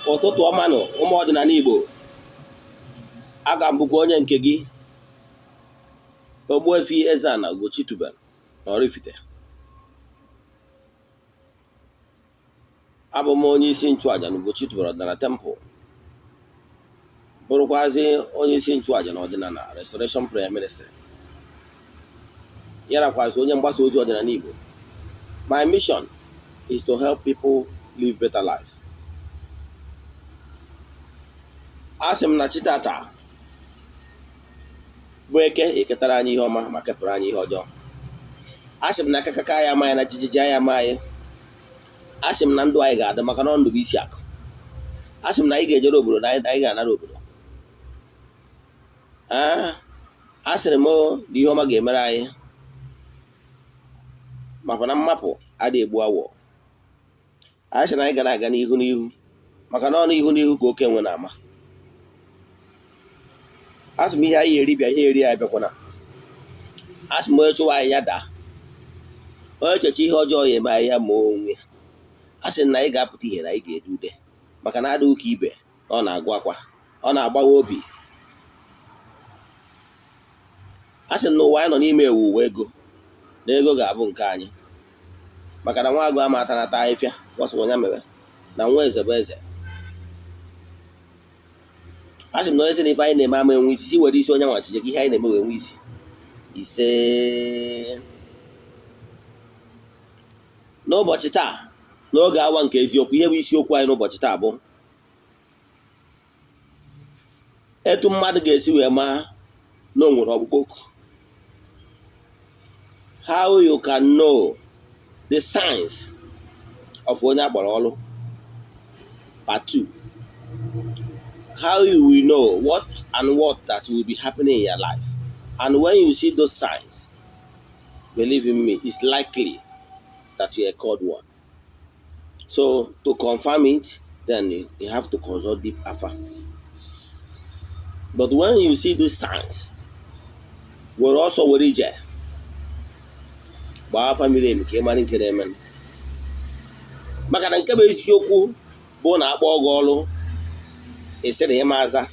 Ụtụtụ ọma nụ, ụmụ ọdịnala Igbo. Aga m bụkwa onye nke gị, Ogbuefi Eze-Ana Ugochi tubelu na Oraifite. Abụ m onye isi nchụaja na Ugochi tubelu ọdịnala temple, bụrụkwazị onye isi nchụaja na ọdịnala Restoration Prayer Ministry, ya nakwazi onye mgbasa ozi ọdịnala Igbo. My mission is to help people live better life. A sị m na chi tata bụ eke eketara anyị ihe ọma ma kepụrụ anyị ihe ọjọọ. A sị m na akakaka ya ama anyị na jijiji ya ama anyị. A sị m na ndụ anyị ga-adị maka na ndụ bụ isi akụ. A sị m na anyị ga-ejere obodo na anyị ga-anara obodo. A sịrị m na ihe ọma ga-emere anyị maka na mmapụ adịghị egbu awọ. Anyị sị na anyị ga na-aga n'ihu n'ihu maka na ọ n'ihu n'ihu ka oke enwe na-ama. A sị m ihe anyị eri bịa, ihe eri ya bịakwana. A sị m onye chụwa anyị ya daa, onye cheche ihe ọjọọ ya eme anyị ya ma onwe. A sị na anyị ga-apụta ihe na anyị ga-ede ude maka na adịghị ka ibe na ọ na-agụ akwa, ọ na-agbawa obi. A sị na ụwa anyị nọ n'ime ewu ụwa ego, na ego ga-abụ nke anyị maka na nwa agụ ama atanata ahịfịa ọsọ ya mere na nwa eze bụ eze. A sị m na onye sị na ife anyị na-eme ama enwe isi, si were isi onye nwa tinye ka ihe anyị na-eme wee nwee isi. Ise. N'ụbọchị taa, n'oge awa nke eziokwu, ihe bụ isiokwu anyị n'ụbọchị taa bụ etu mmadụ ga-esi wee maa na o nwere ọkpụkpọ oku. How you can know the signs of onye akpọrọ ọrụ, part 2. How you will know what and what that will be happening in your life, and when you see those signs, believe in me, it's likely that you are called one. So to confirm it, then you have to consult deep afa. But when you see those signs, were ọsọ were ije gbaa afa miri emi ka ị mara nke na-eme. Maka na nke bụ eziokwu bụ na akpọ gị ọrụ, ị sị na ịma aza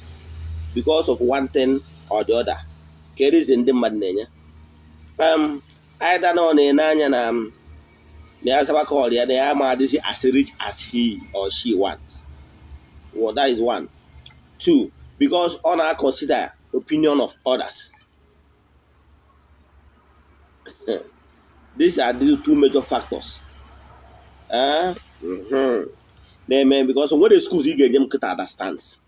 because of one thing or the other. Ka reason ndị mmadụ na-enye, either na ọ na-ene anya na na ya zaba call ya na ya ma adịzi as rich as he or she wants. Well, that is one. Two, because ọ na-consider opinion of others. These are the two major factors na-eme, because nwere excuse ị ga-enye m kịta that stands.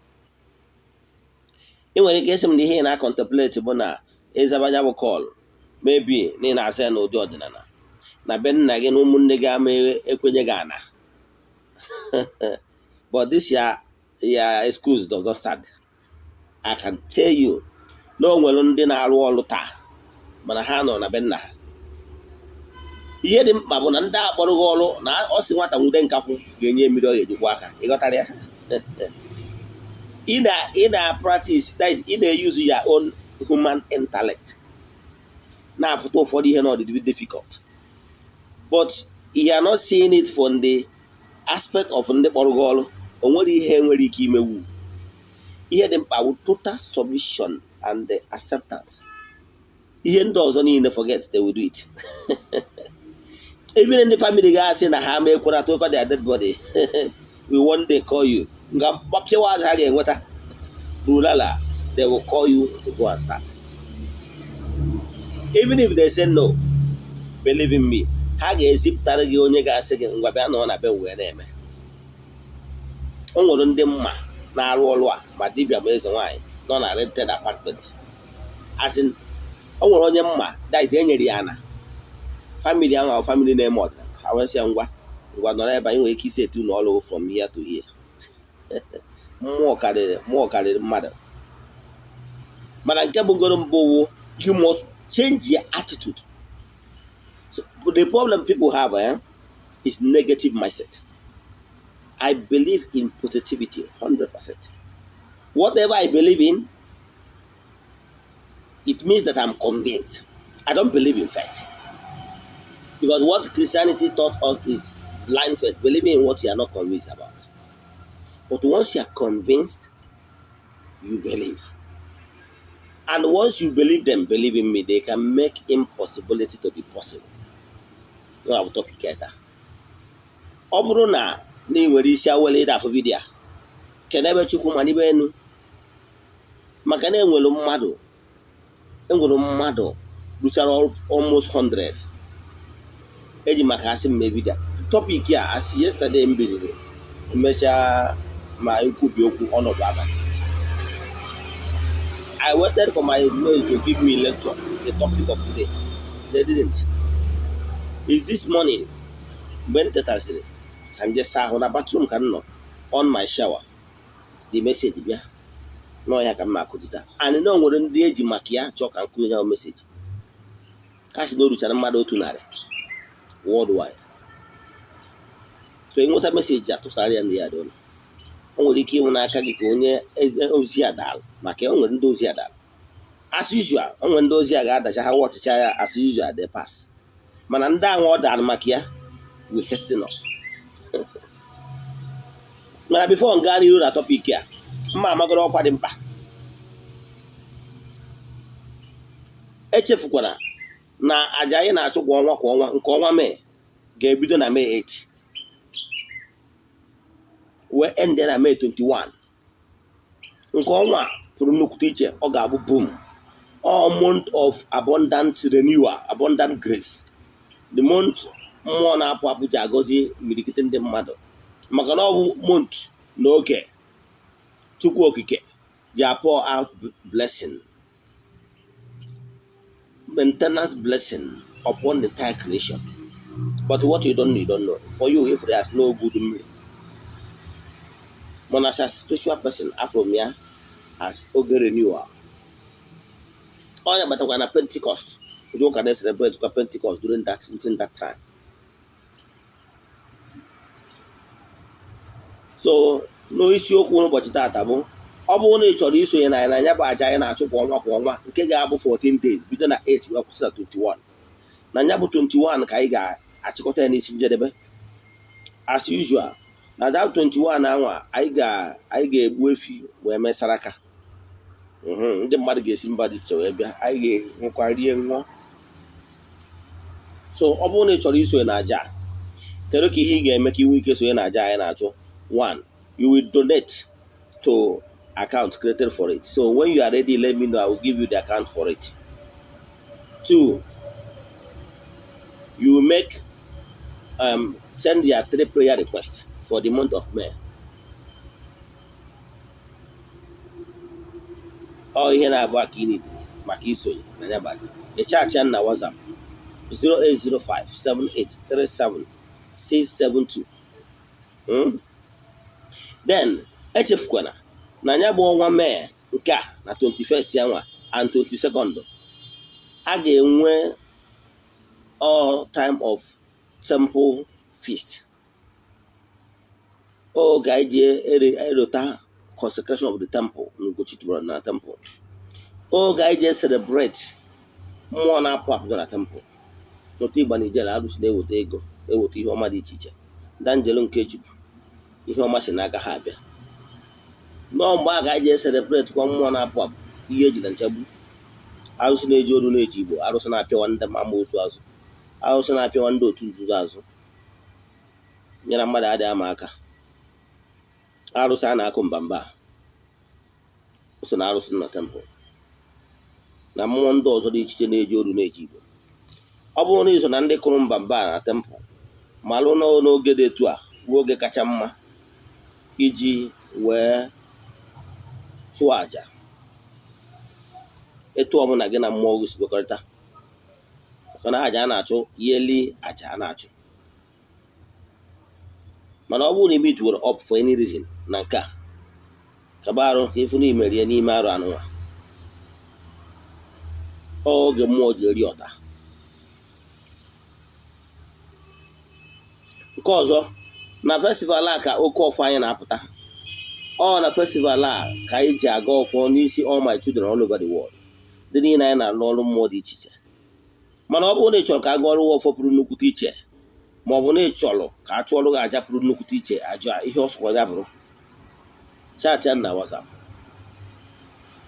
Ị nwere ike ịsị m na ihe ị na-contemplate bụ na ịzaba ya bụ call, maybe na ị na-asa ya n'ụdị ọdịnala na be nna gị na ụmụnne gị ama ekwenye gị ana. But this ya excuse does not stand. I can tell you na o nwere ndị na-arụ ọrụ taa mana ha nọ na be nna ha. Ihe dị mkpa bụ na ndị akpọrọ gị ọrụ na ọ sị nwata nwude nkakwụ ga-enye mmiri ọ ga-ejikwa aka. Ịghọtara ya? Ị na practice that is, ị na-use your own human intellect na-afụta ụfọdụ ihe na ọdịdị difficult, but you are not seeing it from the aspect of ndị kpọrọ gị ọrụ. O nwere ihe nwere ike imewu. Ihe dị mkpa bụ total submission and the acceptance. Ihe ndị ọzọ niile, forget, they will do it. Even ndị family ga-asị na ha ma ekwerata over their dead body, we one day call you. Nga gbapịawa azụ ha ga-enweta rulala, they will call you to go and start. Even if they say no, believe in me, ha ga-ezipụtara gị onye ga-asị gị ngwa bịa nọ na be wee na-eme. O nwere ndị mma na-arụ ọrụ a, ma dibịa ma eze nwaanyị nọ na rented apartment. As in, o nwere onye mma that e nyere ya na family ahụ, family na-eme ọdịnala, ha wee sị ya ngwa ngwa nọrọ ebe anyị nwere ike isi etu ụlọ ọrụ from here to here. Mmụọ karịrị mmụọ karịrị mmadụ. Mana nke bụgoro mbụ wụ you must change your attitude. So the problem people have is negative mindset. I believe in positivity 100%. Whatever I believe in, it means that I'm convinced. I don't believe in faith, because what Christianity taught us is blind faith, believing in what you are not convinced about. But once you are convinced, you believe. And once you believe them, believe in me, they can make impossibility to be possible. Ya bụ topic taa. Ọ bụrụ na ị nwere isi awele ịda afụ video a, kenebe Chukwu ma n'ibe enu, maka na enwere mmadụ ruchara almost 100 eji maka asị mme video topic a. Asị yesterday m bidoro mechaa ma nkwubi okwu ọnọdụ abalị. I waited for my ezumezu to give me lecture, the topic of today. They didn't. It's this morning mgbe m tetasịrị ka m jee saa ahụ na bathroom, ka m nọ on my shower, the message bịa n'ọhịa ka m ma akụzi taa. And na o nwere ndị eji maka ya chọọ ka m kụnye ya message. Ha sị na o ruchara mmadụ 100 worldwide. So ịnweta message a, tụsara ya ndị ya dị ụlọ. O nwere ike ịnwụ n'aka gị ka onye ozi a daalụ, maka o nwere ndị ozi a daalụ. As usual, o nwere ndị ozi a ga-adacha ha wọchịcha ya. As usual, they pass, mana ndị ahụ ọ dara maka ya we hasten up. Mana before m gaa n'iru na topic a, mma amagoro ọkwa dị mkpa. Echefukwara na aja anyị na-achụ kwa ọnwa kwa ọnwa, nke ọnwa Mee ga-ebido na May 8 wee end na May 21. Nke ọnwa a pụrụ nnukwute iche. Ọ ga-abụ boom, all month of abundant renewal, abundant grace, the month mmụọ na-apụ apụ ji agọzi imirikiti ndị mmadụ, maka na ọ bụ month n'oge Chukwu Okike ji pour out blessing, maintenance blessing upon the entire creation. But what you don't know, you don't know. For you, if there's no good mmiri, mana as a spiritual person, afro m ya as oge renewal. Ọ ya batakwa na Pentecost. Ndị ụka na-celebrate kwa Pentecost during that within that time. So n'isiokwu n'ụbọchị taata bụ, ọ bụrụ na ị chọrọ isonye na anyị na ya bụ aja anyị na-achụ kwa ọnwa kwa ọnwa, nke ga-abụ 14 days, bido na 8 wee kwụsị na 21. Na ya bụ 21 ka anyị ga-achịkọta ya n'isi njedebe. As usual, na that 21 anwa, anyị ga-egbu efi wee mee saraka. Ndị mmadụ ga-esi mba dị iche wee bịa. Anyị ga-enwekwa rie ṅụọ. So ọ bụrụ na ị chọrọ isonye na aja a, kedu ka ihe ị ga-eme ka ị nwee ike sonye na aja anyị na-achụ? One, you will donate to account created for it. So when you are ready, let me know. I will give you the account for it. Two, you will make send your three prayer requests for the month of May. Ọ ihe na-abụ aka ị nidiri maka isonye na ya bụ aja. Ị chat ya na WhatsApp 08057837672. Then echefukwana na ya bụ ọnwa Mee nke a, na 21st ya nwa and 22nd, a ga-enwe all time of temple feast, oge anyị ji erota consecration of the temple n'Ugochi tubelu na temple, oge anyị ji celebrate mmụọ na-apụ apụ na temple n'otu ịgba na ijele arụsị na-eweta ego, na-eweta ihe ọma dị iche iche, ndị njelu nke Chukwu, ihe ọma si n'aka ha abịa. Nọọ mgbe a ka anyị ji celebrate kwa mmụọ na-apụ apụ, ihe eji na nchegbu, arụsị na-eji olu na-eji igbo, arụsị na-apịawa ndị amoosu azụ, arụsị na-apịawa ndị otu nzuzo azụ, nyere mmadụ adịghị ama aka, arụsị a na-akụ mbamba so na arụsị na temple na mmụọ ndị ọzọ dị iche iche na-eji olu na-eji igbo. Ọ bụrụ na iso na ndị kụrụ mbamba na temple, malụ n'oge dị etu a bụ oge kacha mma iji wee chụọ àjà, etu ọbụla gị na mmụọ gị si kwekọrịta, maka na àjà a na-achụ yeli àjà a na-achụ. Mana ọ bụrụ na ime were up for any reason na nke a, kaba arụ ka ịfụ na imerie n'ime arụ anụnwa, oge mmụọ ji eri ọta. Nke ọzọ, na festival a ka oke ọfọ anyị na-apụta. Ọ na festival a ka anyị ji aga ọfọ n'isi all my children all over the world, ndị niile anyị na-alụ ọrụ mmụọ dị iche iche. Mana ọ bụrụ na ị chọrọ ka a gụọ ọrụ ọfọ pụrụ nnukwute iche, ma ọ bụ na ị chọrọ ka a chụọrọ gị aja pụrụ nnukwute iche, aja ihe ọ sọrọ ya bụrụ, Chat ya na WhatsApp.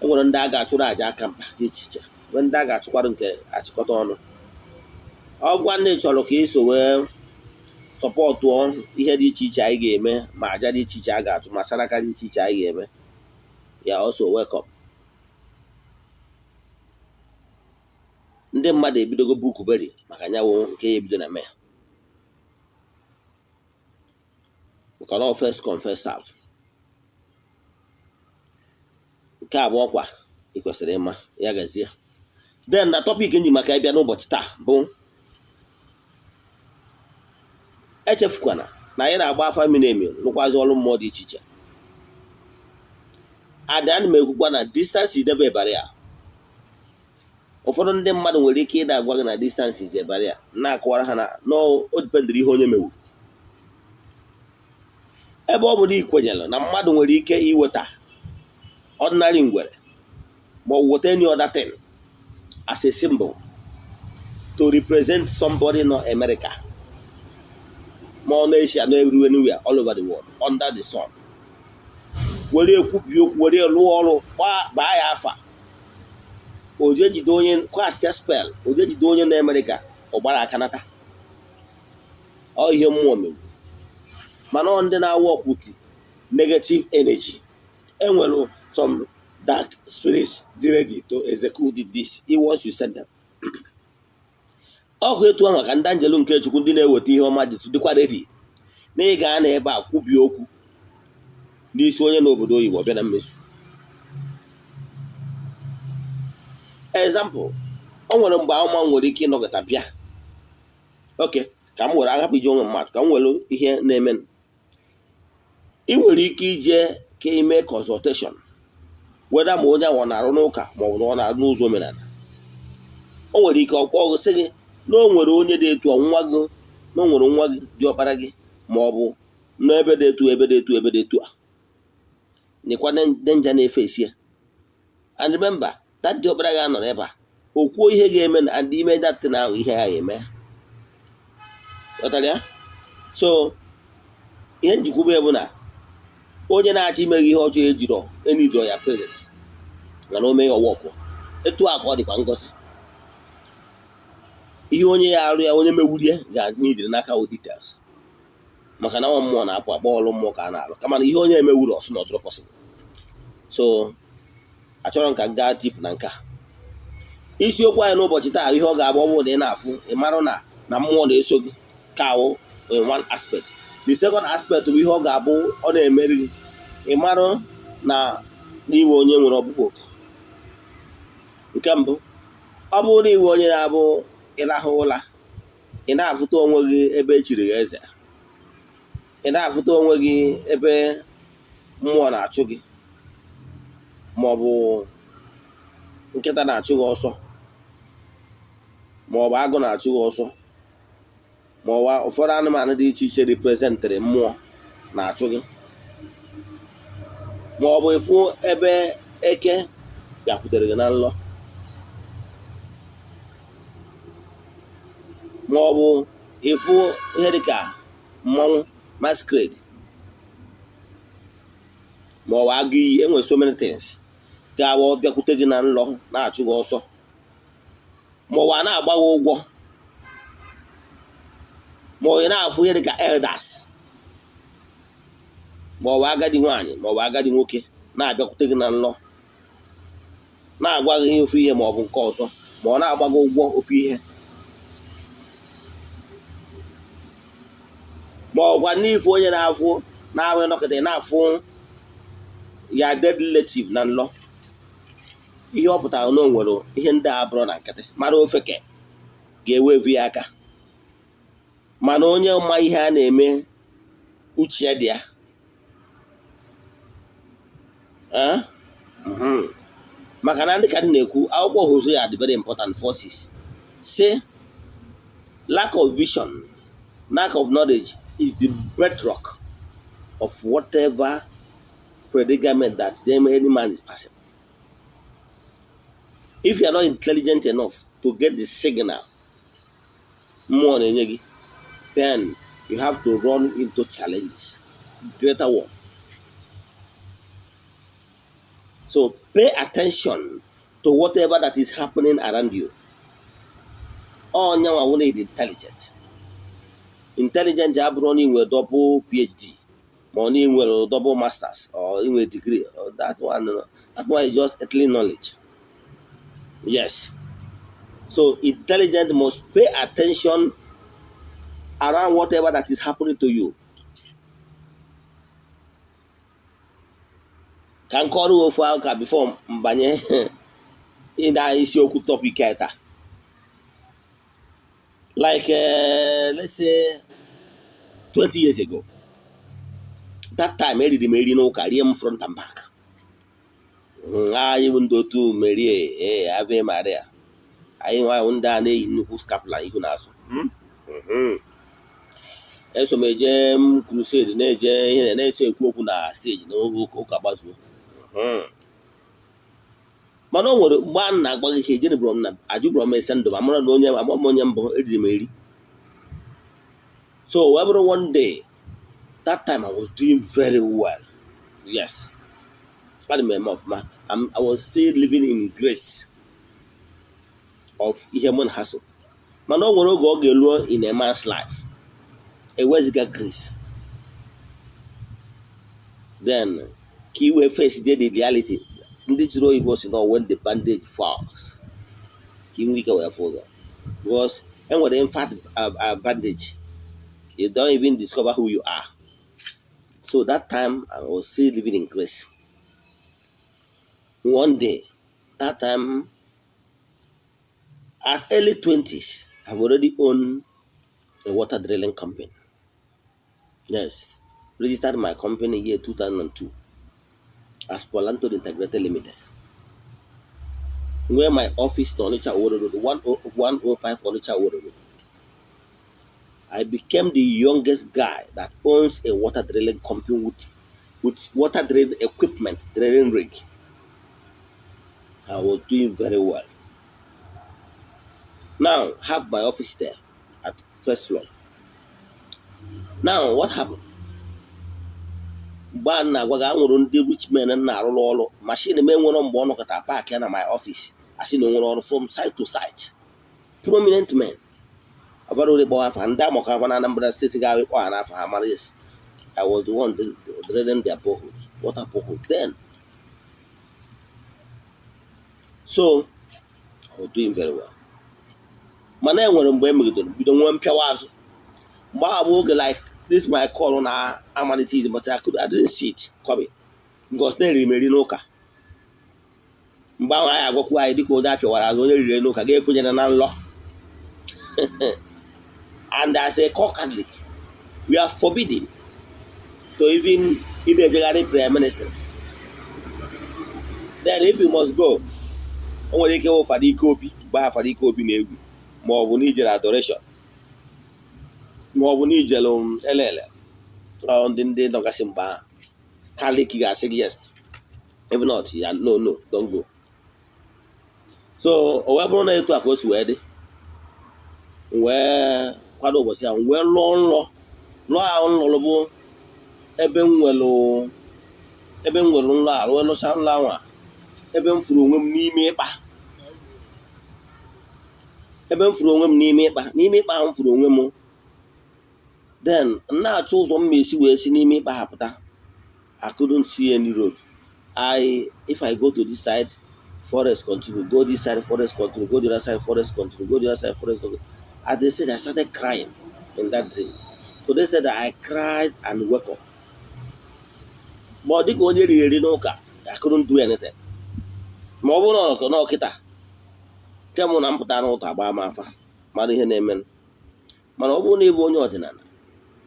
E nwere ndị a ga-achụrụ àjà aka mkpa dị iche iche, nwee ndị a ga-achụkwara nke achịkọta ọnụ. Ọ gwa na ị chọrọ ka ị so wee supportụọ ihe dị iche iche anyị ga-eme, ma àjà dị iche iche a ga-achụ, ma saraka dị iche iche anyị ga-eme ya, also welcome. Ndị mmadụ ebidogo bukuberi maka nyawo nke ya ebido na mee maka na first come, first serve. Nke a bụ ọkwa ị kwesịrị ịma ya gazie. Then na topic nji maka ịbịa n'ụbọchị taa bụ echefukwana na anyị na-agba afa miri emi, rụkwazi ọrụ mmụọ dị iche iche. Ada ana m ekwukwa na distance is never a barrier. Ụfọdụ ndị mmadụ nwere ike ịda agwa gị na distance is a barrier, na-akọwara ha na o dependịrị ihe onye mewuru. Ebe ọ bụ na ị kwenyere na mmadụ nwere ike iweta ordinary ngwere ma ọ weta any other thing as a symbol to represent somebody nọ America ma ọ na Asia, no everywhere, anywhere all over the world under the sun, were ekwubi okwu, were lụọ ọrụ, gbaa ya afa, o jee jide onye cast spell, o jee jide onye na Amerịka, ọ gbara aka nata. Ọ ihe mmụọ mewu. Mana ọ ndị na-awa ọkwụti negative energy, enwere some dark spirits dị ready to execute this once you send them. Ọgụ etu ahụ ka ndị anjelu nke Chukwu, ndị na-eweta ihe ọma, dị dịkwa ready na ị ga na ebe a kwubie okwu n'isi onye n'obodo oyibo bịa na mmezu. Example, o nwere mgbe ahụma nwere ike ịnọgọta bịa. Oke ka m were ahapụ iji onwe mmadụ, ka m were ihe na-eme. Ị nwere ike ije ka ime consultation, weda ma onye ahụ ọ na-arụ n'ụka ma ọ bụ na ọ na-arụ n'ụzọ omenala. O nwere ike ọkpọ ọgụ sị gị na o nwere onye dị etu nwa gị, na o nwere nwa gị dị ọkpara gị, ma ọ bụ n'ebe dị etu, ebe dị etu, ebe dị etu a, nyekwa danger na-efe esi ya. And remember that dị ọkpara gị anọrọ ebe a, o kwuo ihe ga-eme na and ime that thing ahụ, ihe ya ga-eme. Ghọtara ya? So ihe njikwube bụ na onye na-achọ ime gị ihe ọjọọ ejiro enidro ya present, mana o mee ya ọwọkụ. Etu a ka ọ dịkwa ngosi ihe onye ya arụ ya, onye mewurie ga-n'idiri n'aka wụ details, maka na nwa mmụọ na-apụ akpọ ọrụ mmụọ ka a na-alụ, kama na ihe onye emewuru ọsụ na ọtụrụ possible. So achọrọ m ka m gaa deep na nke a. Isiokwu anyị n'ụbọchị taa, ihe ọ ga-abụ, ọ bụrụ na ị na-afụ, ị marụ na mmụọ na-eso gị, ka awụ in one aspect. The second aspect bụ ihe ọ ga-abụ ọ na-emeri gị, ị marụ na n'iwe onye nwere ọkpụkpọ oku. Nke mbụ, ọ bụrụ na iwe onye na-abụ ịrahụ ụra, ị na-afụta onwe gị ebe e chiri gị eze, ị na-afụta onwe gị ebe mmụọ na-achụ gị, ma ọ bụ nkịta na-achụ gị ọsọ, ma ọ bụ agụ na-achụ gị ọsọ, ma ọ bụ ụfọdụ anụmanụ dị iche iche representịrị mmụọ na-achụ gị, ma ọ bụ ịfụ ebe eke bịakwutere gị na nlọ, ma ọ bụ ịfụ ihe dịka mmọnwụ masquerade, ma ọ bụ agụ iyi. Enwere so many things ga-abụ bịakwute gị na nlọ na-achụ gị ọsọ, ma ọ bụ a na-agba gị ụgwọ, ma ọ na-afụ ihe dịka elders, ma ọ bụ agadi nwaanyị, ma ọ bụ agadi nwoke na-abịakwute gị na nlọ na-agwa gị ofu ihe ma ọ bụ nke ọzọ, ma ọ na-agba gị ụgwọ ofu ihe, ma ọ gwa n'ifu onye na-afụ na-ahụ nọkịta na-afụ ya dead relative na nlọ. Ihe ọ pụtara na o nwere ihe ndị a bụrụ na nkịtị mara ofeke ga-ewevu ya aka, mana onye ma ihe a na-eme uche ya dị ya. Maka na ndị ka m na-ekwu, akwụkwọ Hosea dị very important forces say lack of vision, lack of knowledge is the bedrock of whatever predicament that any man is passing. If you are not intelligent enough to get the signal mmụọ na-enye gị, then you have to run into challenges, greater one. So pay attention to whatever that is happening around you. Onye nwa wụ na intelligent. Intelligent abụrụ na inwe double PhD, ma ọ na inwere double masters or inwe degree. That one, that one is just earthly knowledge. Yes, so intelligent must pay attention around whatever that is happening to you. Ka nke ọrụ ofu ahụ ka before mbanye ịna isiokwu topic taa, like let's say 20 years ago, that time eriri m eri n'ụka, rie m front and back. Anyị bụ ndị otu merie ee Ave Maria. Anyị nwa ndị a na-eyi nnukwu scapular ihu na azụ. Eso m eje m crusade, na-eje ihe, na-eso ekwu okwu na stage na ụka gbazuo. Mana o nwere mgbe a na-agba gị ihe ejenebụrụ m na ajụbụrụ m ese ndụ ma mara na onye ama m onye mbụ eriri m eri. So wee bụrụ one day, that time I was doing very well. Yes, adị m eme ọfụma. I was still living in grace of ihe mụ na ha so. Mana o nwere oge ọ ga-eluo in a man's life, eweziga grace, then ka i wee face the reality. Ndị chịrị oyibo si na when the bandage falls, ka ị nwee ike wee fụ ụzọ, because enwere infant bandage, you don't even discover who you are. So that time I was still living in grace. One day, that time at early 20s, I've already owned a water drilling company. Yes, registered my company year 2002 as Polanto Integrated Limited, where my office na Onitsha Owerri Road, 105 Onitsha Owerri Road. I became the youngest guy that owns a water drilling company with water drilling equipment, drilling rig. I was doing very well. Now, have my office there at first floor. Now, what happened? Mgbe a na-agwa gị, anwụrụ ndị rich men na-arụrụ ọrụ machine m enwere mgbe ọ nọkọta park ya na my office, asị na onwere ọrụ from site to site. Prominent men ọbara ore kpọọ afa ndị amụkọ afa na Anambra State ga ịkpọ ha n'afọ ha mara. Yes, I was the one drilling their boreholes, water boreholes then. So I was doing very well, mana e nwere mgbe e megidere bido nwee mpịawa azụ. Mgbe ahụ bụ oge like this my call na-amalite izi, but I didn't see it coming because na-eriri m eri n'ụka. Mgbe ahụ anyị agwakwu anyị dịka onye apịawara azụ, onye riri n'ụka ga-ekwenyere na nlọ. And as a core Catholic, we are forbidden to even ị na-ejegharị prayer ministry. Then if you must go, o nwere ike ịwụ Fada Ike Obi mgbe ahụ Fada Ike Obi na-egwu, ma ọ bụ na ijere adoration, ma ọ bụ na ijere elele ndị nọgasị. Mgbe ahụ Catholic ga-asị gị yes, if not, ya no, no, don't go. So o wee bụrụ na etu a ka o si wee dị, wee kwado ụbọchị ahụ, wee lụọ nlọ. Nlọ ahụ m lụrụ bụ ebe m nwere nlọ a wee lụcha nlọ ahụ a, ebe m furu onwe m n'ime ịkpa, ebe m furu onwe m n'ime ịkpa ahụ m furu onwe m. Then m na-achọ ụzọ m ma esi wee si n'ime ịkpa ha pụta. I couldn't see any road. I if I go to this side, forest continue, go this side, forest continue, go the other side, forest continue, go the other side, forest continue. At the stage I started crying in that dream. So they said that I cried and woke up, ma ọ dịka onye riri eri n'ụka. I couldn't do anything. Ma ọ bụrụ na ọ nọ kịta nke mụ na mpụta n'ụtọ agba m afa mara ihe na-eme. Mana ọ bụrụ na ịbụ onye ọdịnala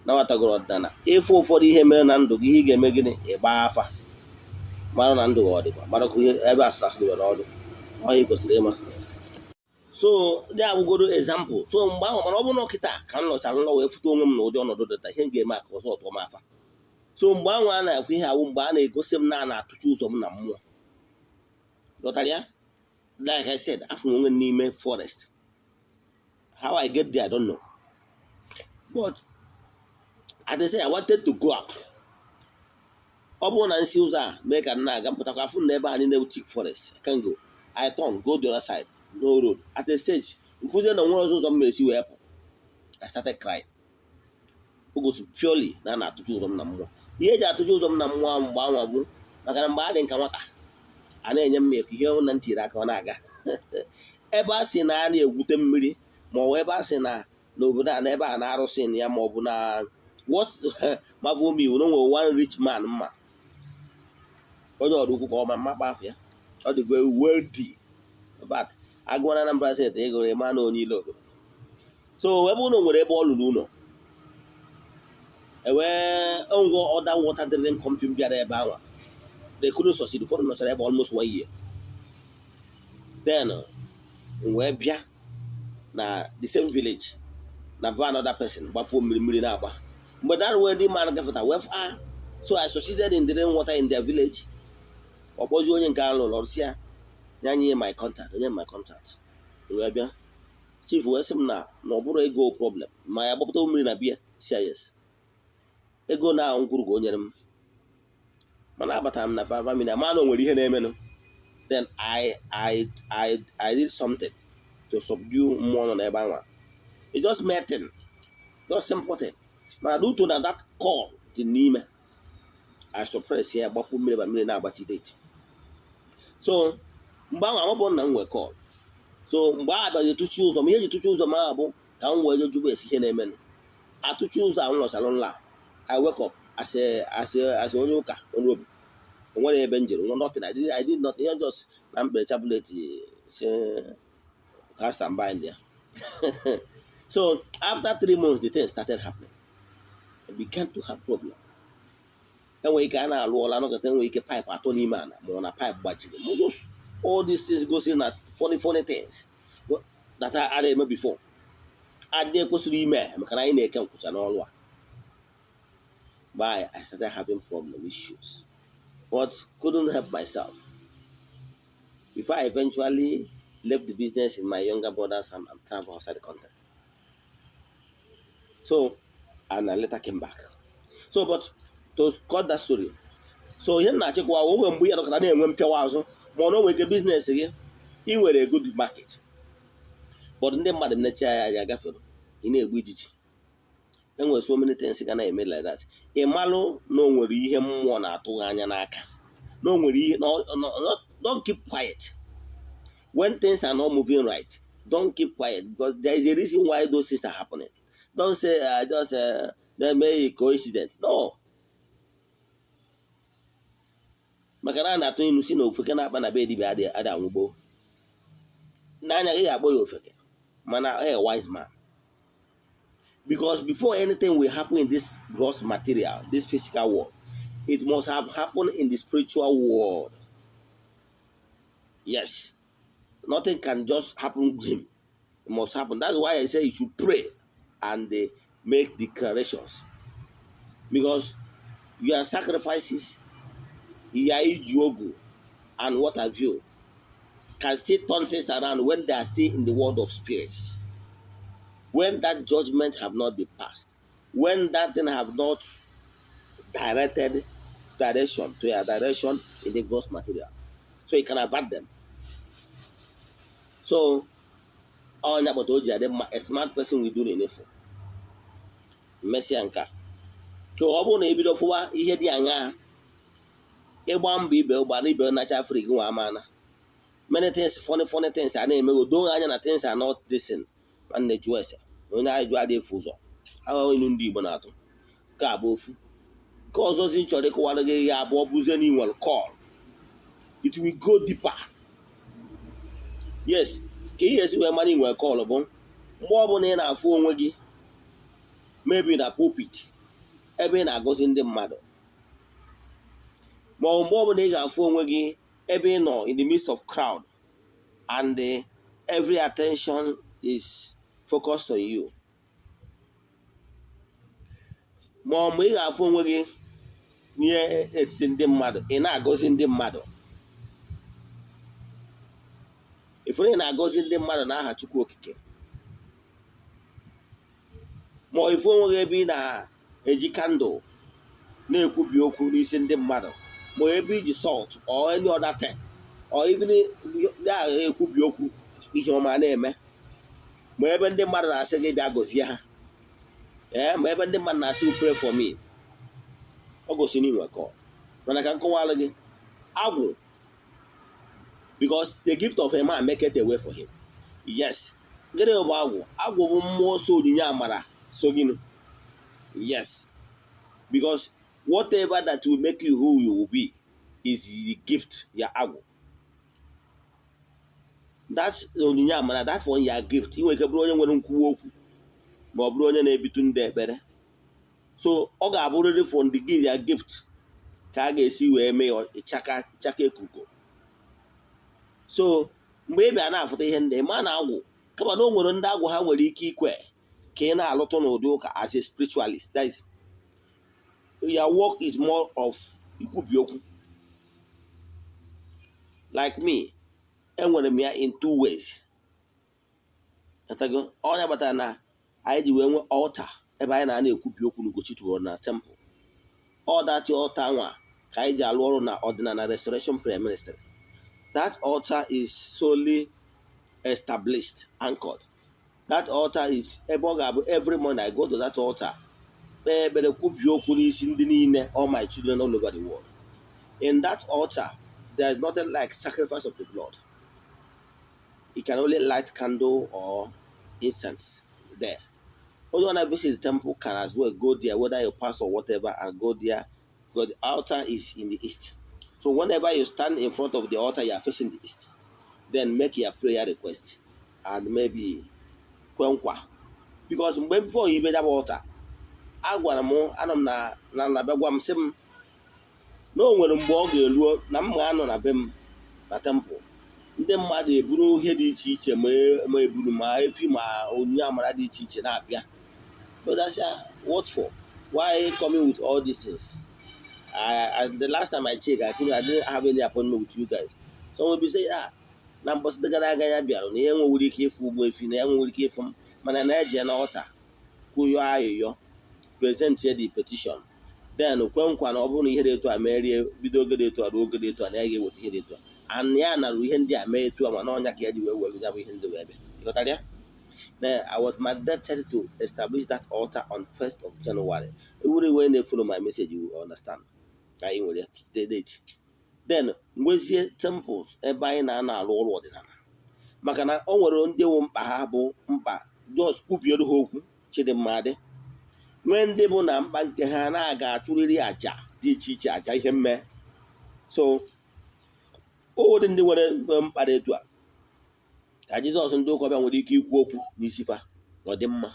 nabatagoro ọdịnala, ịfụ ụfọdụ ihe mere na ndụ gị, ihe ị ga-eme gịnị? Ịgba afa mara na ndụ gị ọ dịkwa, mara ka ihe ebe asụrụ asụ dịwere ọdụ ọhịa ị kwesịrị ịma. So dị abụgoro example. So mgbe ahụ, mana ọ bụrụ na kịta ka m lọchara nlọ wee fụta onwe m n'ụdị ọnọdụ dịta, ihe m ga-eme aka ọzọ tụọ m afa. So mgbe ahụ a na-ekwu ihe awụ mgbe a na-egosi m na a na-atụchi ụzọ m na mmụọ, ghọtara ya? Like I said, afọ onwe m n'ime forest. How I get there, I don't know, but as they say, I wanted to go out. Ọ bụrụ na nsi ụzọ a mee ka m na-aga, mpụtakwa afụ na ebe a niile thick forest. I can go, I turn, go the other side, no road. At a stage, mfụzie na onwere ọzọ ụzọ m esi wee pụ. I started crying. O gosi purely na a na-atụju ụzọ m na mmụọ. Ihe eji atụju ụzọ m na mmụọ ahụ mgbe anwa bụ maka na mgbe a dị nka nwata, a na-enye m eko ihe na ntiri aka ọ na-aga. Ebe a sị na a na-egwute mmiri, ma ọ bụ ebe a sị na n'obodo a na ebe a na-arụsị na ya, ma ọ bụ na what marvel me, na o nwere one rich man, mma onye ọrụ ukwu ka ọ ma mma kpa afọ ya, ọ dị very wealthy, but agụọ na Anambra State ịgụrụ ịma na onye ile obodo. So ebe ụlọ nwere, ebe ọ lụrụ ụlọ, ewee ngwa other water drilling company bịara ebe ahụ, they couldn't succeed. Ụfọdụ nọchara ebe almost one year. Then wee bịa na the same village na be another person, gbapuo mmiri, mmiri na-agba. Mgbe that way ndị mmadụ gafeta wee ah, so I succeeded in drilling water in their village. Ọ kpọzie onye nke ahụ lụrụ ọrụ, si ya nye anyị my contact, onye my contact. Wee bịa, chief wee sị m na ọ bụrụ ego problem, ma ya gbapụta mmiri na bia. Si ya yes, ego na ahụ kwuru ka o nyere m, mana abatara m na family ama na o nwere ihe na-emenụ. Then I did something to subdue mmụọ nọ n'ebe anwa. It just mere, just simple thing, mana due to na that call dị n'ime, I suppress ya, gbapụ mmiri, ma mmiri na-agbati date. So mgbe ahụ amabụ na m nwee call. So mgbe a bịazi tụchi ụzọ m, ihe eji tụchi ụzọ m ahụ bụ ka m wee jụba esi ihe na-emenụ. Atụchi ụzọ ahụ, nọchalụ nla. I wake up as a onye ụka, onye obi o nwere ebe m jere nwe nothing. I did nothing. Ihe just na mkpere chaplet si cast and bind ya. So after 3 months, the thing started happening. I began to have problem. Enwere ike a na-alụ ọla anọkọta, enwere ike pipe atọ n'ime ala, ma ọ na pipe gbajiri. Just all these things gosi na funny funny things that a na-eme before adị ekwesịrị ime, maka na anyị na-eke nkwụcha n'ọrụ a. But I started having problem issues, but couldn't help myself before I eventually left the business in my younger brother's hand and travel outside the country. So, and I later came back. So, but to cut that story, so ihe m na-achịkwa, o nwere mgbe ya nọkọta na-enwe mpịawa azụ, ma ọ na o nwere ike business gị, ị nwere good market, but ndị mmadụ necha ya anya gafere, ị na-egbu ijiji. Enwere so many things ga na-eme like that. Ị malụ na o nwere ihe mmụọ na-atụghị anya n'aka, na o nwere ihe. Don't keep quiet when things are not moving right. Don't keep quiet, because there is a reason why those things are happening. Don't say just there may be coincidence. No, maka na a na-atụ ilu si na ofeke na-akpa na be dibịa adị adị anwụgbo n'anya. Gị ga-akpọ ya ofeke, mana a wise man, because before anything will happen in this gross material, this physical world, it must have happened in the spiritual world. Yes, nothing can just happen to him. It must happen. That's why I say you should pray and make declarations, because your sacrifices, your iji ogu and what have you, can still turn things around when they are still in the world of spirits, when that judgment have not been passed, when that thing have not directed direction to your direction in the gross material. So you can avert them. So ọnya kpọta o ji adị mma, a smart person will do the needful. Mmesịa nke a, so ọ bụrụ na ebido fụwa ihe dị aṅaa, ịgba mbọ ibe gbara ibe nacha Afrịka nwa amaana, many things, funny funny things a na-eme, doo anya na things are not decent. Nwanne, jụọ ese. Onye ajụ adịghị efu ụzọ. Ahụ ilu ndị Igbo na-atụ. Nke a bụ ofu. Nke ọzọzi chọrọ ịkọwara gị ya abụọ bụzie na ị nwere call, it will go deeper. Yes, ka ihe esi wee mara ị nwere call bụ mgbe ọbụla ị na-afụ onwe gị maybe na pulpit ebe ị na-agọzi ndị mmadụ, ma ọ bụ mgbe ọbụla ị ga-afụ onwe gị ebe ị nọ in the midst of crowd and every attention is focused on you, ma ọ mgbe ị ga-afụ onwe gị n'etiti ndị mmadụ, ị na-agọzi ndị mmadụ, ifuru ị na-agọzi ndị mmadụ n'aha Chukwu Okike, ma ọ ifu onwe gị ebe ị na-eji candle Na-ekwubi okwu n'isi ndị mmadụ, ma ebe iji salt or any other thing or even na-ekwubi okwu ihe ọma na-eme, ma ebe ndị mmadụ na-asị gị bịa gozie ha, ee, ma ebe ndị mmadụ na-asị, "Pray for me," ọ gosi na inwe call. Mana ka m kọwalụ gị agwụ, because the gift of a man maketh a way for him. Yes. Gịnị bụ agwụ? Agwụ bụ mmụọ so onyinye amara so gịnị. Yes, because whatever that will make you who you will be is the gift, ya agwụ. That's onyinye amara. That's one, your gift. Ị nwere ike bụrụ onye nwere nkwuwa okwu, ma ọ bụrụ onye na-ebitu ndị ekpere. So ọ ga-abụrịrị from the gift, ya gift, ka a ga-esi wee mee chaka chaka ekuko. So mgbe ị bịa na-afụta ihe ndị ma na agwụ, kama na o nwere ndị agwụ ha nwere ike ikwe ka ị na-alụtụ n'ụdị ụka as a spiritualist. That is, your work is more of ikwubi okwu. Like me, enwere m ya in two ways. Ọnya kpatara na anyị ji wee nwee altar ebe anyị na-ana ekwubi okwu n'Ugochi tubelu na temple. All that altar nwa ka anyị ji alụ ọrụ na Ọdịnala Restoration Prayer Ministry. That altar is solely established, anchored. That altar is ebe ọ ga-abụ every morning I go to that altar, kpee ekpere, kwubie okwu n'isi ndị niile, all my children all over the world. In that altar, there is nothing like sacrifice of the blood. You can only light candle or incense there. Only one visit the temple can as well go there, whether you pass or whatever, and go there, because the altar is in the east. So whenever you stand in front of the altar, you are facing the east. Then make your prayer request and maybe kwe nkwa. Because mgbe before ibe that altar, agwara m, anọ m na bịa gwa m, sị m na o nwere mgbe ọ ga-eruo na m ga-anọ na be m na temple, ndị mmadụ eburu ihe dị iche iche, ma eburu ma efi ma onyinye amara dị iche iche na-abịa. But I say, "What for? Why coming with all these things?" The last time I checked, I didn't have any appointment with you guys. Some will be saying, "Ah, na mbọsị gara aga ya bịara na ya enwewere ike ịfụ ugbo efi, na ya nwewere ike ịfụ m," mana na eje na altar kwụyọ ayịyọ, present ya the petition, then kwe nkwa na ọ bụrụ na ihe dị etu a merie, bido oge dị etu a ruo oge dị etu a, na ya ga-eweta ihe dị etu a, and ya nara ihe ndị a mee etu a, ma na ọnya ka ya ji wee were ya bụ ihe ndị wee bịa. Ịghọtara ya? Then I was mandated to establish that altar on 1st of January. Every when they follow my message, you will understand. Ka anyị nwere the date. Then nwezie temples ebe anyị na-ana alụ ọrụ ọdịnala, maka na o nwere ndị wụ mkpa ha bụ mkpa just kwubiere ha okwu chidimma dị, nwee ndị bụ na mkpa nke ha na-aga achụrịrị àjà dị iche iche, àjà ihe mme. So o ndị nwere mkpa dị etu a ka Jizọs, ndị ụka ọbịa nwere ike ikwu okwu n'isi fa, ọ dị mma.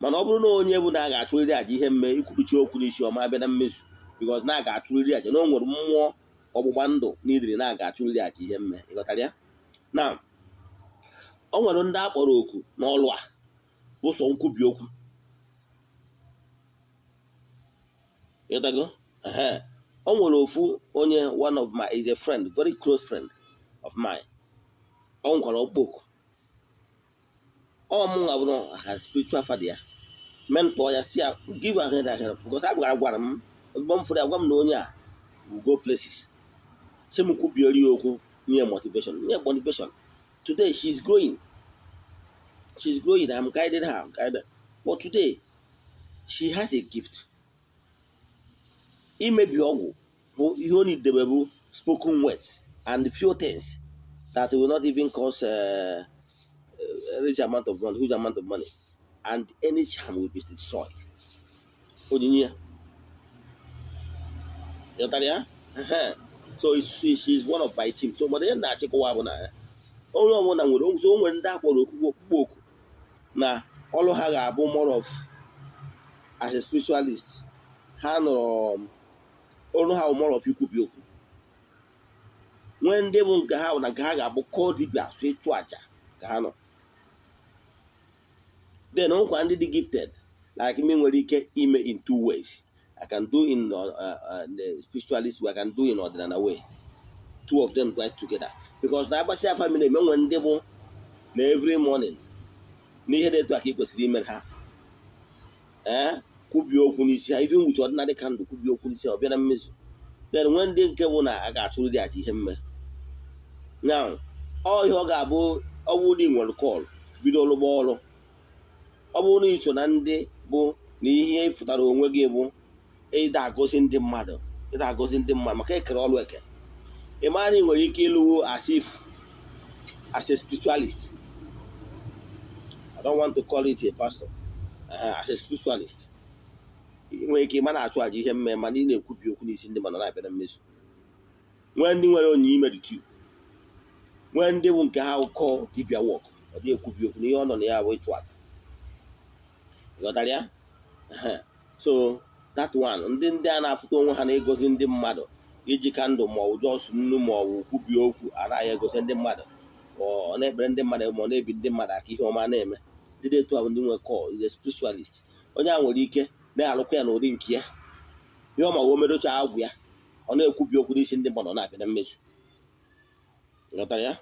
Mana ọ bụrụ na onye bụ na a ga-achụrịrị àjà ihe mme, ikwubichi okwu n'isi ọma abịa na mmezu, because na a ga-achụrịrị àjà, na o nwere mmụọ ọgbụgba ndụ n'idiri na a ga-achụrịrị àjà ihe mme. Ịghọtara ya? Na o nwere ndị a kpọrọ oku n'ọlụ a bụ sọ nkwubi okwu. Ịghọtago? Ehe. O nwere ofu onye, one of my, is a friend, very close friend of mine. Ọ nwekwara ọkpọku ọ mụnwa bụrụ ha spiritual father ya, mentor ya, si ya give her hand ahead, because a gwara m ozugbo m fụrụ ya, gwa m na onye a will go places, si m kwubiere ya okwu, nye motivation, nye motivation. Today she's growing, she's growing. I'm guiding her, guiding. But today she has a gift. Imebi ọgwụ bụ ihe ọ na-edebe bụ spoken words and few things that will not even cost a rich amount of money, huge amount of money, and any charm will be destroyed. Onyinye ya. Ịghọtara ya? Ehe. So she is one of my team. So mana ihe m na-achịkọwa bụ na onye ọbụla nwere, so o nwere ndị akpọrọ okwukwe, okpukpe oku na ọrụ ha ga-abụ more of as a spiritualist. Ha nọrọ ọrụ ha bụ more of ikwubi okwu. Nwee ndị bụ nke ha bụ na nke ha ga-abụ kọọ dibịa, so ịchụ àjà ka ha nọ. Then nwekwa ndị dị gifted like me, nwere ike ime in two ways. I can do in the spiritualist way, I can do in ọdịnala way, two of them right together, because na agbasịa family eme, nwere ndị bụ na every morning n'ihe dị etu a ka ị kwesịrị ime ha. Ee, Kwubie okwu n'isi ha, even with ordinary candle, kwubie okwu n'isi ha, ọ bịa na mmezu. Then nwee ndị nke bụ na a ga-achụrụ dị aja ihe mme. Now, ọ ihe ọ ga-abụ, ọ bụrụ na ị nwere call, bido lụgba ọrụ. Ọ bụrụ na ị so na ndị bụ na ihe ịfụtara onwe gị bụ ịda agọzi ndị mmadụ, ịda agọzi ndị mmadụ maka ekere ọrụ eke, ị mara na ị nwere ike ịlụwo as if as a spiritualist. I don't want to call it a pastor. As a spiritualist, ị nwere ike ịma na-achụ àjà ihe mme, mana ị na-ekwubi okwu n'isi ndị mmadụ, na-abịa na mmezu. Nwee ndị nwere onyinye imeditu, nwee ndị bụ nke ha kọọ dibịa work, ọ dị ekwubi okwu na ihe ọ nọ na ya bụ ịchụ àjà. Ịghọtara ya? So that one, ndị a na-afụta onwe ha na-egozi ndị mmadụ, iji candle ma ọ bụ just nnu ma ọ bụ kwubie okwu, anaghị egosi ndị mmadụ, ọ na-ekpere ndị mmadụ, ma ọ na-ebi ndị mmadụ aka, ihe ọma na-eme. Ndị dị etu a bụ ndị nwe call, is a spiritualist. Onye a nwere ike na-alụkwa ya n'ụdị nke ya. Ihe ọ ma wee medocha agwụ ya, ọ na-ekwubi okwu n'isi ndị mmadụ, ọ na-abịa na mmezu. Ghọtara ya?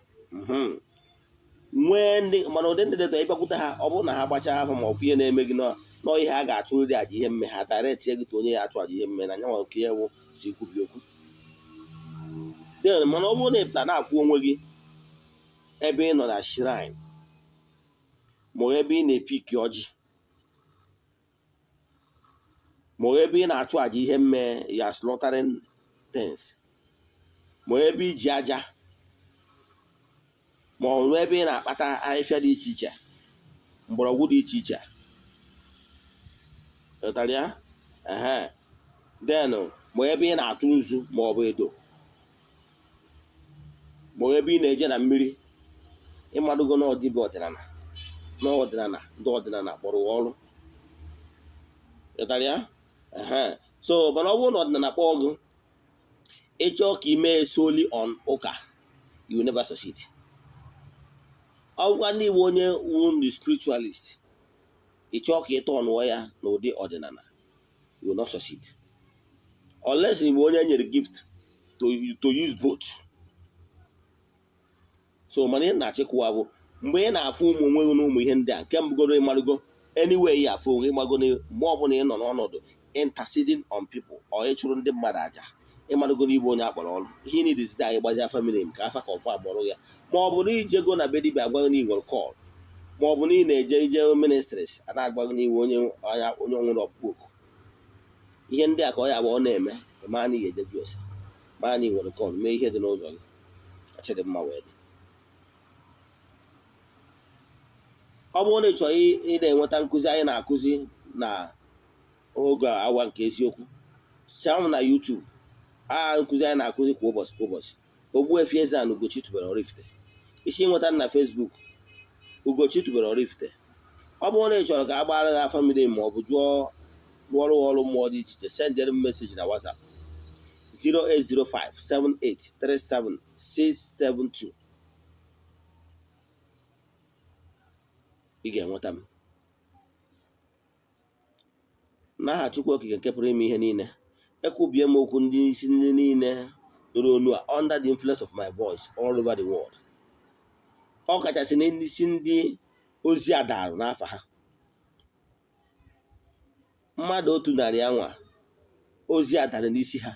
Nwee ndị mana ụdị ndị dị etu a, ịbịakwute ha, ọ bụrụ na ha gbachaa afọ ma ọ bụ ihe na-eme gị nọ ihe a ga-achụrịrị àjà ihe mme, ha direct gị to onye ya achụ àjà ihe mme na nyanwa nke ya wụ si ikwubi okwu. Then mana ọ bụrụ na ị pụta na-afụ onwe gị ebe ị nọ na shrine, ma ọ ebe ị na-epiki ọjị, ma ọ ebe ị na-achụ àjà ihe mme ya, slaughtering things, ma ebe iji aja, ma ọ bụ ebe ị na-akpata ahịhịa dị iche iche, mgbọrọgwụ dị iche iche, ghọtara ya? Ehe. Then ma ebe ị na-atụ nzu ma ọ bụ edo, ma ebe ị na-eje na mmiri, ịmadụgo na ọdịbịa ọdịnala, na ọdịnala, ndị ọdịnala kpọrọ ọrụ. Ghọtara ya? Ehe. So mana ọ bụrụ na ọdịnala kpọọ gị, ịchọọ ka ị mee solely on ụka, you will never succeed. Ọ bụkwa ndị Igbo, onye wu the spiritualist, ị chọọ ka ị tọnụọ ya n'ụdị ọdịnala, you will not succeed unless ị bụ onye nyere gift to use both. So mana ị na-achịkwa bụ mgbe ị na-afụ ụmụ onwe gị na ụmụ ihe ndị a, nke mbụgoro, ịmarụgo anyway ya afụ onwe ịmago na mgbe ọbụla ị nọ n'ọnọdụ interceding on people or ịchụrụ ndị mmadụ aja, ịmarụgo na ịbụ onye akpọrọ ọrụ. Ihe ị nidizite anyị gbazi afa mmiri ka afa confirm ọrụ ya, ma ọ bụ na ijego na be dibịa agwaghị na ị nwere call, ma ọ bụ na ị na-eje ije ministries a na-agwaghị na iwe onye onye nwere ọkpụkpọ oku. Ihe ndị a ka ọ ya bụ ọ na-eme, ma na ị ga-eje ese, ma na ị nwere call, mee ihe dị n'ụzọ gị achịdị mma wee dị. Ọ bụrụ na ị chọrọ ị na-enweta nkụzi anyị na-akụzi na oge awa nke eziokwu, chaa m na YouTube. A nkụzi anyị na-akụzi kwa ụbọchị kwa ụbọchị. Ogbuefi Eze-Ana Ugochi tubelu Oraifite. Isi nweta na Facebook, Ugochi tubelu Oraifite. Ọ bụrụ na ị chọrọ ka a gbaara gị afa mmiri ma ọ bụ jụọ rụọrụ ọrụ mmụọ dị iche iche, sendere m message na WhatsApp 08057837672, ị ga-enweta m. N'aha Chukwu Okike nke pụrụ ime ihe niile, ekwubie m okwu ndị isi ndị niile nụrụ onu a under the influence of my voice all over the world, ọ kachasị n'isi ndị ozi a darụ n'afa ha, mmadụ 100 anwa ozi a dara n'isi ha.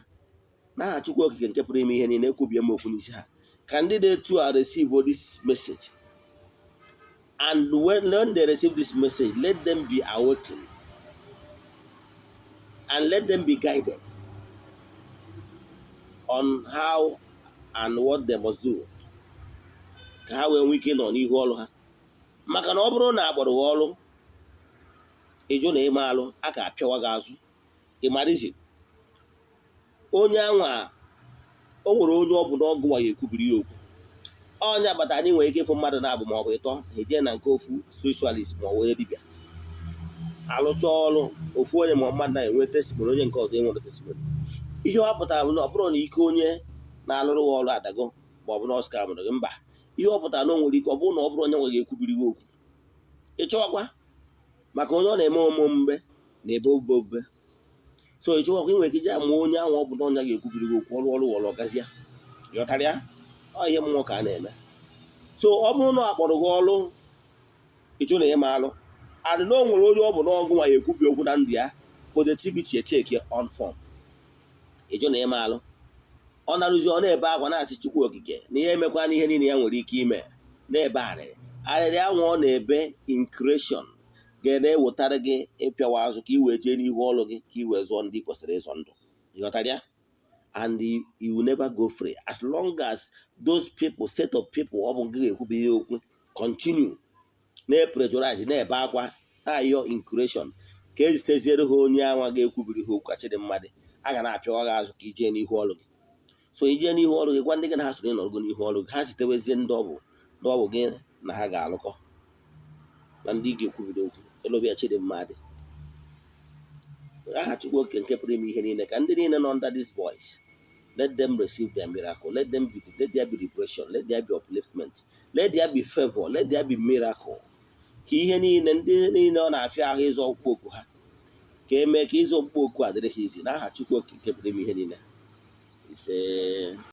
N'aha Chukwu Okike nke pụrụ ime ihe niile, ekwubie m okwu n'isi ha, ka ndị dị etu a receive this message, and when they receive this message, let them be awakened and let them be guided on how and what they must do, ka ha wee nwee ike nọ n'ihu ọrụ ha. Maka na ọ bụrụ na akpọrọ gị ọrụ, ịjụ na ịma alụ, a ga-apịawa gị azụ. Ịmarizi onye anwa o nwere onye ọ bụ n'ọgụ nwa ya ekwubiri ya okwu. Onye agbata anyị nwere ike ịfụ mmadụ na-abụ ma ọ bụ ịtọ, ha ejee na nke ofu spiritualist ma ọ bụ onye dibịa, alụcha ọrụ ofu onye ma mmadụ na-enwe testimony, onye nke ọzọ enwere testimony. Ihe ọ pụtara bụ na ọ bụrụ na ike onye na-alụrụ gị ọrụ adago ma ọ bụ na ọ scamụrụ gị, mba. Ihe ọ pụtara na o nwere ike ọ bụrụ na ọ bụrụ onye nwe ga-ekwubiri gị okwu, ịchọwakwa maka onye ọ na-eme omume na ebe obube obube. So ịchọwakwa, ị nwere ike ije ama onye ahụ ọ bụ na onye ga-ekwubiri gị okwu, ọrụ ọrụ ọrụ ọgazia. Ghọtara ya? Ọ ihe mmụọ ka a na-eme. So ọ bụrụ na ọ kpọrọ gị ọrụ, ịchụ na ịma alụ adị na o nwere onye ọ bụ n'ọgụ nwa ya ekwubi okwu na ndụ ya, Positivity etake on form. Ịjụ na ime alụ, ọ narụzi, ọ na-ebe akwa, na-asị Chukwu Okike na ihe emekwa na ihe niile ya nwere ike ime, na-ebe arịrị. Arịrị anwa ọ na-ebe in creation ga na-ewetara gị ịpịawa azụ ka ị wee jee n'ihu ọrụ gị, ka ị wee zụọ ndị kwesịrị ịzọ ndụ. Ịghọtara ya? And you will never go free as long as those people, set of people ọ bụ gị ga-ekwubiri okwu, continue na-epressurize, na-ebe akwa, na-ayọ in creation ka eziteziere ha onye anwa ga-ekwubiri ha okwu ka chidimmadụ a ga na-apịawa gị azụ ka ijee n'ihu ọrụ gị. So ijee n'ihu ọrụ gị, gwa ndị gị na ha soro ịnọrọgo n'ihu ọrụ gị, ha sitewezie ndị ọ bụ ndị ọ bụ gị na ha ga-alụkọ na ndị ị ga-ekwubiri okwu elobịa chidimmadụ. Aha Chukwu Oke nke pụrụ ime ihe niile, ka ndị niile nọ under this voice, let them receive their miracle. Let there be liberation, let there be upliftment, let there be favor, let there be miracle, ka ihe niile, ndị niile ọ na-afịa ahụ ịzọ ọkpụkpọ oku ha, ka emee ka ịzọ ọkpụkpọ oku a dịrị ha izi, n'aha Chukwu Oke nke pụrụ ime ihe niile. Ise.